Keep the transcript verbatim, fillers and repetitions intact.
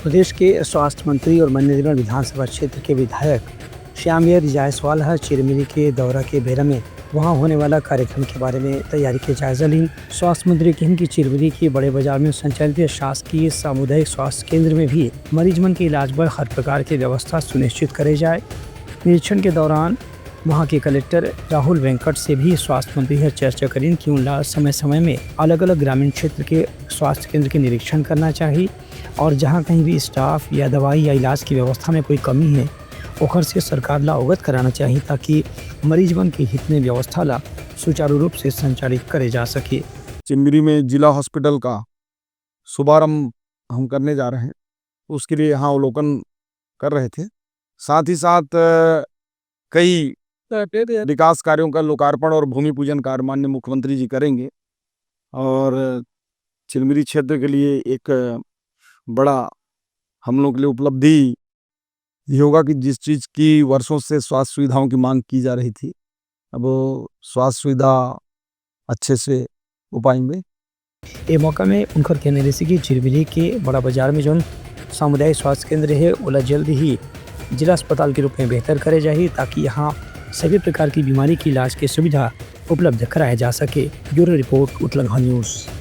प्रदेश के स्वास्थ्य मंत्री और मनेन्द्रगढ़ विधानसभा क्षेत्र के विधायक श्यामविहारी जायसवाल ह चिरमिरी के दौरा के बेरा में वहां होने वाला कार्यक्रम के बारे में तैयारी के जायजा लीन। स्वास्थ्य मंत्री कहिन कि चिरमिरी के बड़े बाजार में संचालित शासकीय सामुदायिक स्वास्थ्य केंद्र में भी मरीज मन के इलाज बर हर प्रकार के व्यवस्था सुनिश्चित करे जाए। निरीक्षण के दौरान वहां के कलेक्टर राहुल वेंकट से भी स्वास्थ्य मंत्री ह चर्चा करिन कि उनला समय-समय में अलग-अलग ग्रामीण क्षेत्र के स्वास्थ्य केंद्र के निरीक्षण करना चाही और जहां कहीं भी स्टाफ या दवाई या इलाज की व्यवस्था में कोई कमी है, ओखर से सरकार ला अवगत कराना चाही, ताकि मरीज मन के हित में व्यवस्था ला सुचारू रूप से संचालित करे जा सके। चिरमिरी में जिला हॉस्पिटल का शुभारंभ हम करने जा रहे हैं, उसके लिए यहाँ अवलोकन कर रहे थे। साथ ही साथ, अ, कई विकास कार्यों का लोकार्पण और भूमि पूजन कार्य माननीय मुख्यमंत्री जी करेंगे और चिरमिरी क्षेत्र के लिए एक बड़ा हम लोग के लिए उपलब्धि ये होगा कि जिस चीज़ की वर्षों से स्वास्थ्य सुविधाओं की मांग की जा रही थी, अब वो स्वास्थ्य सुविधा अच्छे से हो पाएंगे। ए मौका में उनकर कहना रहिस कि चिरमिरी के बड़ा बाजार में जौन सामुदायिक स्वास्थ्य केंद्र है, ओला जल्द ही जिला अस्पताल के रूप में बेहतर करे जाही, ताकि यहाँ सभी प्रकार की बीमारी के इलाज के सुविधा उपलब्ध कराया जा सके। Bureau report, Utlangha news.